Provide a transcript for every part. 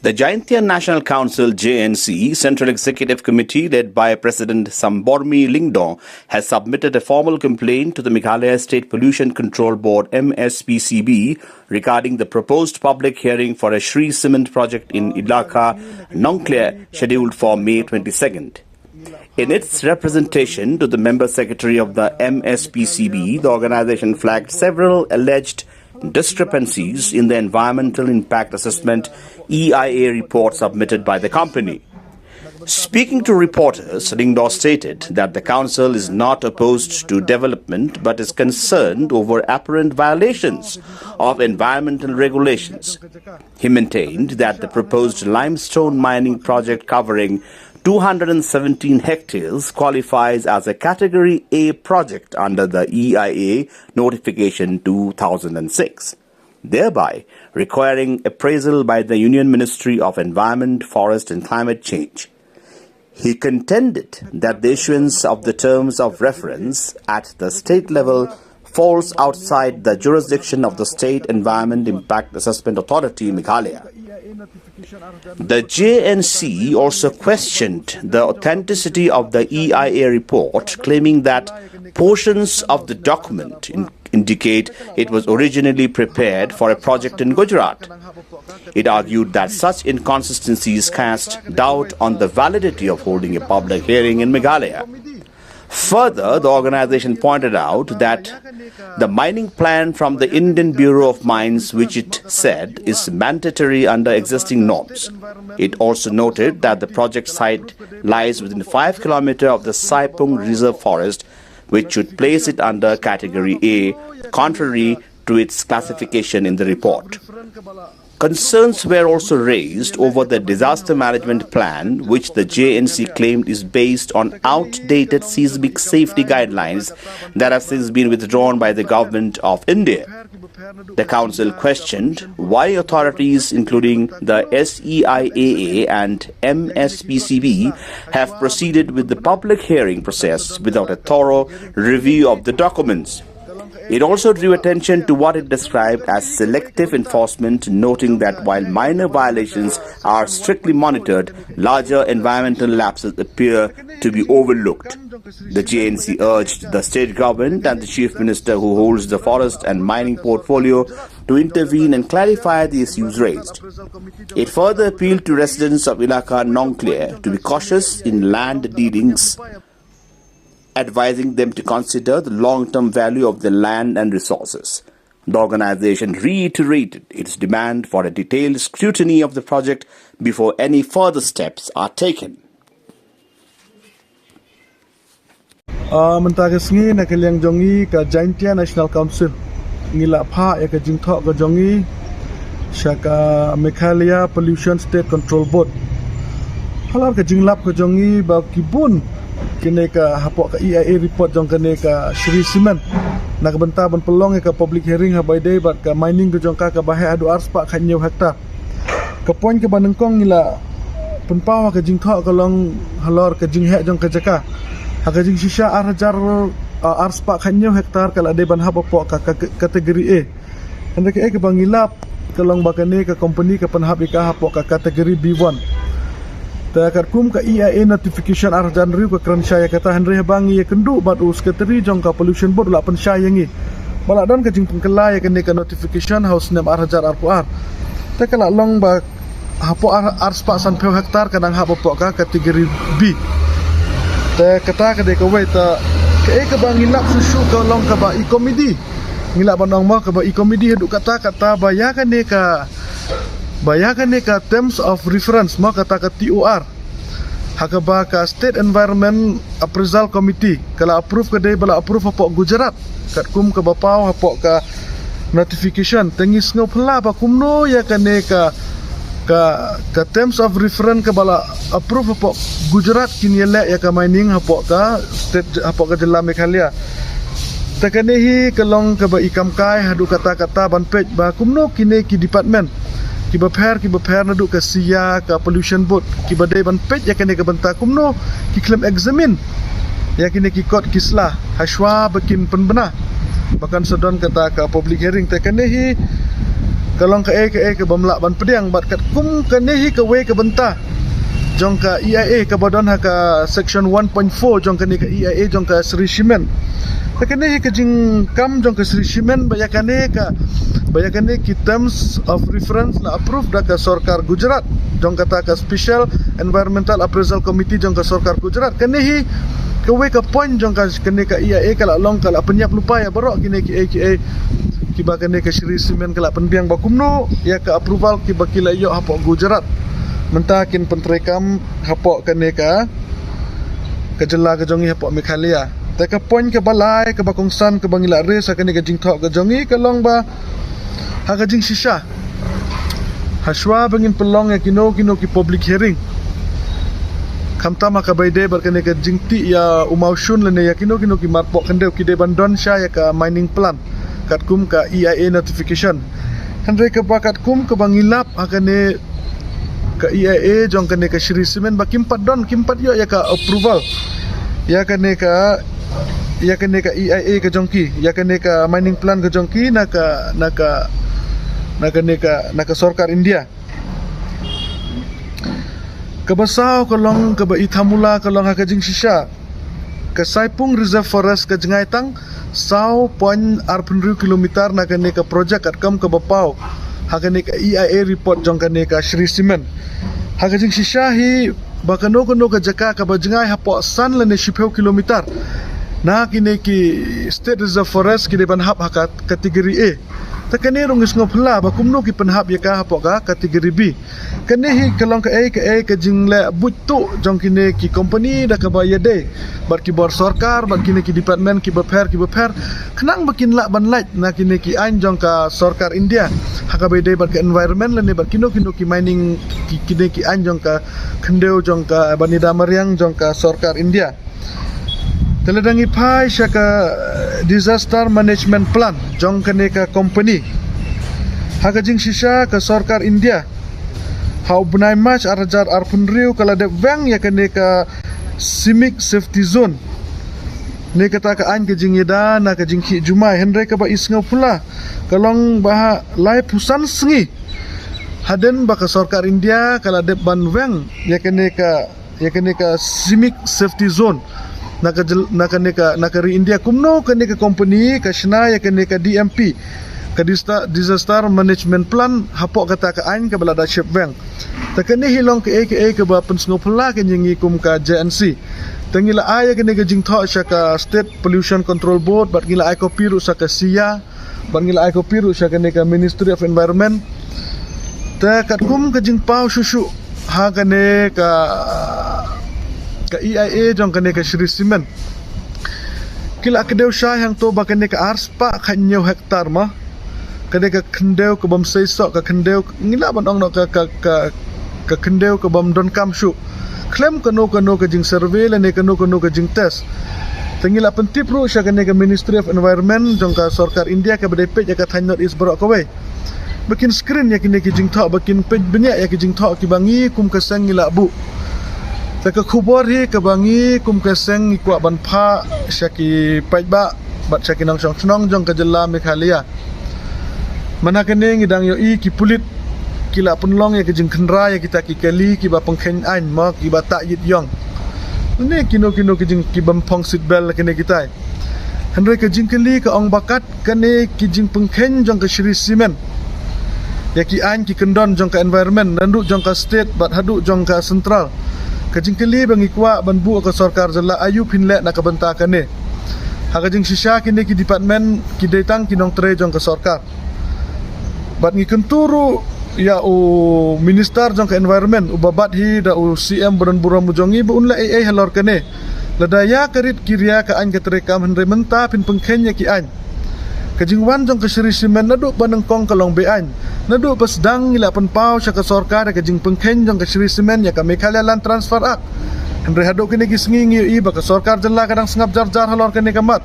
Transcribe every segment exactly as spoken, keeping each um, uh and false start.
The Jaintia National Council, J N C, Central Executive Committee, led by President Sambormi Lyngdoh, has submitted a formal complaint to the Meghalaya State Pollution Control Board, M S P C B, regarding the proposed public hearing for a Shree Cement project in Ilaka Nongklieh, scheduled for May twenty-second. In its representation to the member secretary of the M S P C B, the organization flagged several alleged discrepancies in the Environmental Impact Assessment, E I A, report submitted by the company. Speaking to reporters, Lyngdoh stated that the council is not opposed to development but is concerned over apparent violations of environmental regulations. He maintained that the proposed limestone mining project covering two hundred seventeen hectares qualifies as a Category A project under the E I A notification two thousand six, thereby requiring appraisal by the Union Ministry of Environment, Forest and Climate Change. He contended that the issuance of the terms of reference at the state level falls outside the jurisdiction of the State Environment Impact Assessment Authority, Meghalaya. The J N C also questioned the authenticity of the E I A report, claiming that portions of the document in- indicate it was originally prepared for a project in Gujarat. It argued that such inconsistencies cast doubt on the validity of holding a public hearing in Meghalaya. Further, the organization pointed out that the mining plan from the Indian Bureau of Mines, which it said is mandatory under existing norms. It also noted that the project site lies within five kilometer of the Saipung Reserve Forest, which should place it under Category A, contrary to its classification in the report. Concerns were also raised over the disaster management plan, which the J N C claimed is based on outdated seismic safety guidelines that have since been withdrawn by the Government of India. The council questioned why authorities, including the S E I A A and M S P C B, have proceeded with the public hearing process without a thorough review of the documents. It also drew attention to what it described as selective enforcement, noting that while minor violations are strictly monitored, larger environmental lapses appear to be overlooked. The J N C urged the state government and the chief minister who holds the forest and mining portfolio to intervene and clarify the issues raised. It further appealed to residents of Ilaka Nongklieh to be cautious in land dealings, advising them to consider the long-term value of the land and resources. The organization reiterated its demand for a detailed scrutiny of the project before any further steps are taken. Uh, mynta ka sngi na ka liang jong ngi ka Jaintia National Council ngi la phah ïa ka jingthoh ka jong ngi sha ka Meghalaya Pollution State Control Board. Halor ka jinglap ka jong ngi ba ki bun kine ka hapoh ka E I A report jong kane ka Shree Cement na ka bynta ban pynlong ïa ka public hearing ha ba ïadei bad ka mining ka jong ka kaba heh haduh arspah khathynñiew hektar. Ka point kaba nyngkong ngi la pynpaw ha ka jingthoh ka long halor ka jingheh jong ka jaka. Ha ka jingshisha ar hajar, uh, arspah khathynñiew hektar ka la dei ban hap hapoh ka, ka, ka category A. Hynrei kaei kaba ngi lap ka long ba kane ka company ka pynhap ïa ka hapoh ka category B one. Te katkum ka E I A notification ar hajar hynriew ka kren shai ïa kata, hynrei haba ngi ïakynduh bad u secretary jong ka Pollution Board u la pynshai ïa ngi ba la don ka jingpynkylla ïa kane ka notification ha u snem ar hajar arphew ar. Te ka la long ba hapoh ar, arspah sanphew hektar ka dang hap hapoh ka category B. Te kata ka dei kawei, te kaei kaba ngi lap shuh shuh ka long kaba i komiti. Ngi lah ban ong mo kaba i komiti haduh katta katta ba ïa kane ka, ba ïa kane ka terms of reference mo kata ka T O R ha kaba ka State Environment Appraisal Committee ka la approve, ka dei ba la approve hapoh Gujarat katkum kaba paw hapoh ka notification. Te ngi sngewphylla ba kumno ïa kane ka, ka, ka terms of reference kaba la approve hapoh Gujarat kin ïaleh ïa ka mining hapoh ka state, hapoh ka jylla Meghalaya. Te kane hi ka long kaba i kam kai haduh katta katta ban peit ba kumno kine ki department kiba pher kiba pher naduh ka SIA, ka Pollution Board, kiba dei ban peit ïa kane ka bynta kumno ki khlem examine ïa kine ki kot ki sla ha shuwa ba kin pynbna ba kan sa don kata ka public hearing. Te kane hi ka long kaei kaei ka bym lah ban pdiang, bad katkum kane hi kawei ka bynta jong ka E I A kaba don ha ka section one point four jong kane ka E I A jong ka Shree Cement. Te kane hi ka jingkam jong ka Shree Cement ba ïa kane ka, ba ïa kane ki terms of reference la approve da ka sorkar Gujarat jong kata ka Special Environmental Appraisal Committee jong ka sorkar Gujarat. Kane hi kawei ka point jong ka, kane ka E I A ka la long ka la pynïap lypa ïa baroh kine kiei kiei kiba kane ka Shree Cement ka la pynbiang ba kumno ïa ka approval kiba ki la ïoh hapoh Gujarat. Mynta kin pyntreikam hapoh kane ka, ka jylla ka jong ngi hapoh Meghalaya. Te ka point kaba lai kaba kongsan kaba ngi la raise ha kane ka jingthoh ka jong ngi ka long ba ha ka jingshisha, ha shuwa ba ngin pynlong ïa kino kino ki public hearing, khamtam ha kaba ïadei bad kane ka jingtih ïa u mawshun lane ïa kino kino ki marpoh khyndew, ki dei ban don sha ïa ka mining plan katkum ka E I A notification. Hynrei kaba katkum kaba ngi lap ha kane ka E I A jong kane ka Shree Cement ba kim pat don, kim pat ïoh ïa ka approval ïa kane ka, ïa kane ka E I A ka jong ki, ïa kane ka mining plan ka jong ki na ka, na ka, na kane ka, na ka sorkar India. Kaba saw ka long, kaba ithamula ka long ha ka jingshisha, ka Saipung Reserve Forest ka jngai tang saw point arphew hynriew kilometer na kane ka project katkam kaba paw ha kane ka E I A report jong kane ka Shree Cement. Ha ka jingshisha hi ba kano kano ka jaka kaba jngai hapoh san lane shiphew kilometer na kine ki State Reserve Forest ki dei ban hap ha ka category A. Te kane ruh ngi sngewphylla ba kumno ki pynhap ïa ka hapoh ka category B. Kane hi ka long kaei kaei ka jingleh buit tuh jong kine ki company da kaba ïadei bad ki bor sorkar bad kine ki department kiba pher kiba pher, khnang ba kin lah ban lait na kine ki aiñ jong ka sorkar India ha kaba ïadei bad ka environment lane bad kino kino ki mining, ki, kine ki aiñ jong ka khyndew jong ka, ban ïada mariang jong ka sorkar India. Te lada ngi phai sha ka, eh, disaster management plan jong kane ka company, ha ka jingshisha ka sorkar India ha u bnai March ar hajar arphew hynriew ka la dep weng ïa kane ka Seismic Safety Zone. Ne kata ka aiñ ka jingïada na ka jingkhih jumai, hynrei kaba isngewphylla ka long ba ha laiphew san sngi hadien ba ka sorkar India ka la dep ban weng ïa kane ka, ïa kane ka Seismic Safety Zone na ka jyl-, na kane ka, na ka ri India, kumno kane ka company ka shna ïa kane ka D M P, ka dista-, Disaster Management Plan, hapoh kata ka aiñ kaba la da shep weng. Te kane hi long kaei kaei kaba pynsngewphylla ka ïa ngi kum ka J N C. Te ngi la ai ïa kane ka jingthoh sha ka State Pollution Control Board bad ngi la ai copy ruh sha ka SIA bad ngi la ai copy ruh sha kane ka Ministry of Environment. Te katkum ka jingpaw shuh shuh ha kane ka, ka E I A jong kane ka Shree Cement, ki la kdew shai hangto ba kane ka arspah khathynñiew hektar ma, kane ka khyndew ka bym seisoh, ka khyndew ngi lah ban ong noh ka, ka, ka, ka khyndew ka bym donkam shuh khlem kano kano ka jingsurvey lane kano kano ka jingtest. Te ngi la pyntip ruh sha kane ka Ministry of Environment jong ka sorkar India kaba dei peit ïa ka thaiñ North East baroh kawei ba kin screen ïa kine ki jingthoh, ba kin peit bniah ïa ki jingthoh kiba ngi kum ka seng ngi la buh. Te ka khubor hi kaba ngi kum ka seng ngi kwah ban phah sha ki paidbah bad sha ki nongshong shnong jong ka jylla Meghalaya. Mynta kane ngi dang ïohi ki pulit ki la pynlong ïa ka jingkhynra ïa kita ki kali kiba pynkheiñ aiñ ma, kiba tah ïit ïong. Ne kino kino ki jing, ki bym phong seat belt kine kitai. Hynrei ka jingkylli ka ong ba kat kane ki jingpynkheiñ jong ka Shree Cement ïa ki aiñ ki kyndon jong ka environment, naduh jong ka state bad haduh jong ka central. Ka jingkylli ba ngi kwah ban buh ka sorkar jylla, aïu phin leh na ka bynta kane. Ha ka jingshisha kine ki department ki dei tang ki nongtrei jong ka sorkar. Bad ngi kyntu ruh ïa u minister jong ka environment uba bat hi da u C M ba don burom u jong ngi ba un leh ei ei halor kane. Lada ïa ka rit ki ria ka aiñ ka treikam, hynrei mynta phin pynkheiñ ïa ki aiñ. Ka jingwan jong ka Shree Cement naduh ba nyngkong ka long be aiñ. Naduh ba sdang ngi la pynpaw sha ka sorkar ïa ka jingpynkheiñ jong ka Shree Cement ïa ka Meghalaya Land Transfer Act. Hynrei haduh kine ki sngi ngi ïohi ba ka sorkar jylla ka dang sngap jar jar halor kane ka mat.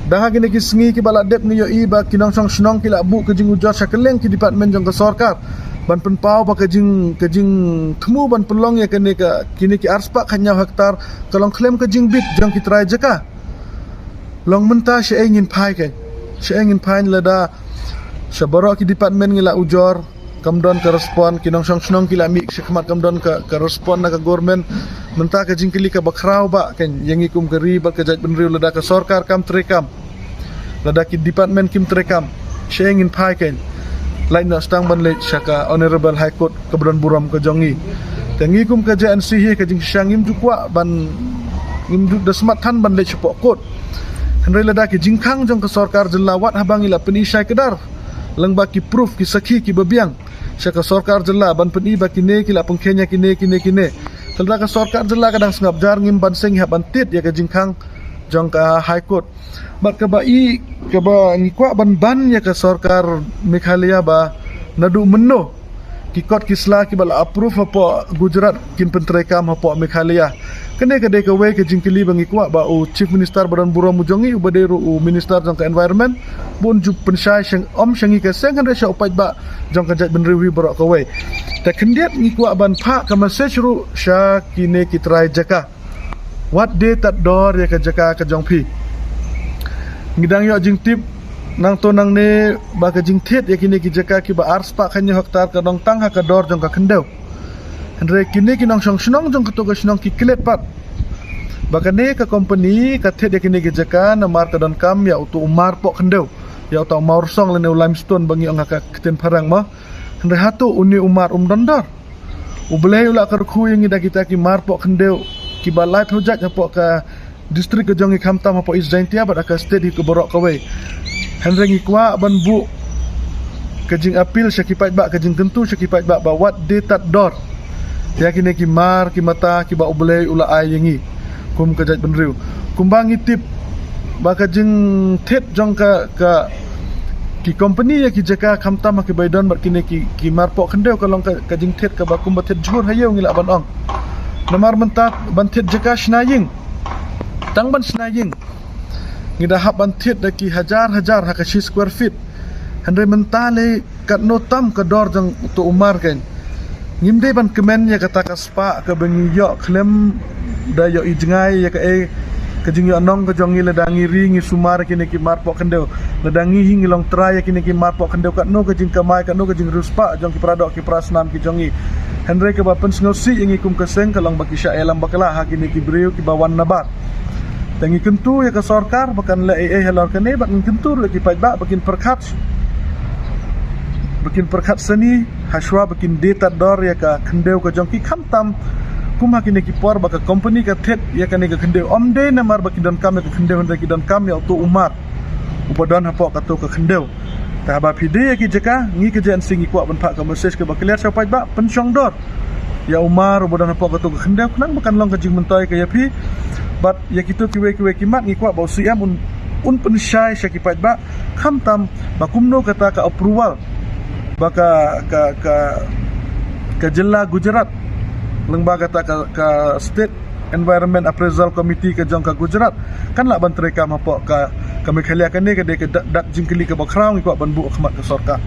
Dang ha kine ki sngi kiba la dep ngi ïohi ba ki nongshong shnong ki la buh ka jingujor sha kylleng ki department jong ka sorkar ban pynpaw ba ka jing, ka jingthmu ban pynlong ïa kane ka, kine ki arspah khatñiew hektar ka long khlem ka jingbit jong ki trai jaka. Long mynta shaei ngin phai kein? Shaei ngin phai lada Sha baroh ki department ngi la ujor, kam don ka respond, ki nongshong shnong ki la mih sha khmat, kam don ka, ka respond na ka government. Mynta ka jingkylli kaba khraw ba kan ïa ngi kum ka ri bad ka jaitbynriew, lada ka sorkar kam treikam, lada ki department kim treikam, sha ngin phai kan. Lait noh sdang ban leit sha ka Honorable High Court kaba don burom ka jong ngi. Te ngi kum ka J N C hi ka jingshisha ngim ju kwah ban, ngim ju da smat than ban leit shapoh court. Hynrei lada ki jingkhang jong ka sorkar jylla, wat haba ngi la pyni shai kdar lyngba ki proof, ki sakhi kiba biang sha ka sorkar jylla ban pyni ba kine ki la pynkheiñ ïa kine, kine, kine. Te lada ka sorkar jylla ka dang sngap jar, ngim ban seng hap ban tied ïa ka jingkhang jong ka High Court. Bad kaba i, kaba ngi kwah ban ban ïa ka sorkar Meghalaya ba naduh mynno ki kot ki sla kiba la approve hapoh Gujarat kin pyntreikam hapoh Meghalaya. Kane ka dei kawei ka jingkylli ba ngi kwah ba u Chief Minister ba don burom u jong ngi, uba dei ruh u Minister jong ka Environment, bun ju pynshai shang, ym sha ngi ka seng, hynrei sha u paidbah jong ka jaitbynriew hi baroh kawei. Te khyndiat ngi kwah ban phah ka message ruh sha kine ki trai jaka. Wat die tad dor ïa ka jaka ka jong phi. Ngi dang ïoh jingtip nangto nangne ba ka jingthied ïa kine ki jaka kiba ar spah khañiew hektar ka dang tang ha ka dor jong ka khyndew. Hynrei kine ki nongshong shnong jong kato ka shnong ki klet pat ba kane ka company ka thied ïa kine ki jaka namar ka donkam ïa uto u mar poh khyndew, ïa uto u mawrsong lane u limestone ba ngi ong ha ka ktien phareng mo. Hynrei hato une u mar um don dor? U Blei u la kyrkhu ïa ngi da kita ki mar poh khyndew kiba laiphew jait hapoh ka district ka jong ngi, khamtam hapoh East Jaintia bad ha ka state hi ka baroh kawei. Hynrei ngi kwah ban buh ka jingappeal sha ki paidbah, ka jingkyntu sha ki paidbah ba wat die tad dor ïa kine ki mar ki mata kiba U Blei u la ai ïa ngi kum ka jaitbynriew. Kumba ngi tip ba ka jingthied jong ka, ka, ki company ïa ki jaka khamtam ha ki bai don bad kine ki, ki mar poh khyndew ka long ka, ka jingthied kaba kumba thied jhur ha ïew ngi lah ban ong. Namar mynta ban thied jaka shna ïing, tang ban shna ïing ngi da hap ban thied da ki hajar hajar ha ka shi square feet. Hynrei mynta lei katno tam ka dor jong uto u mar kan. Ngim dei ban kmen ïa kata ka spah kaba ngi ïoh khlem da ïoh i jngai ïa kaei ka jingïohnong ka jong ngi lada ngi ri ngi sumar ïa kine ki mar poh khyndew. Lada ngi hi ngi long trai ïa kine ki mar poh khyndew, katno ka jingkamai, katno ka jingriewspah jong ki para doh ki para snam ki jong ngi. Hynrei kaba pynsngewsih ïa ngi kum ka seng ka long ba ki shah ïalam bakla ha kine ki briew kiba wan nabar. Te ngi kyntu ïa ka sorkar ba kan leh ei ei halor kane, bad ngi kyntu ruh ïa ki paidbah ba kin pyrkhat, ba kin pyrkhat sani hashwa ba kin die tad dor ïa ka khyndew ka jong ki, khamtam kum ha kine ki por ba ka company ka thied ïa kane ka khyndew. Ym dei namar ba ki donkam ïa ka khyndew, hynrei ki donkam ïa uto u mar uba don hapoh kato ka khyndew. Te haba phi die ïa ki jaka, ngi ka J N C ngi kwah ban phah ka message kaba clear sha u paidbah, pynshong dor ïa u mar uba don hapoh kato ka khyndew khnang ba kan long ka jingmyntoi ka ïa phi. Bad ïa kito kiwei kiwei ki mat ngi kwah ba u C M un, un pynshai sha ki paidbah, khamtam ba kumno kata ka approval ba ka, ka, ka, ka jylla Gujarat lyngba kata ka, ka State Environment Appraisal Committee ka jong ka Gujarat kan lah ban treikam hapoh ka, ka Meghalaya. Kane ka dei ka dak, dak jingkylli kaba khraw ngi kwah ban buh ha khmat ka sorkar.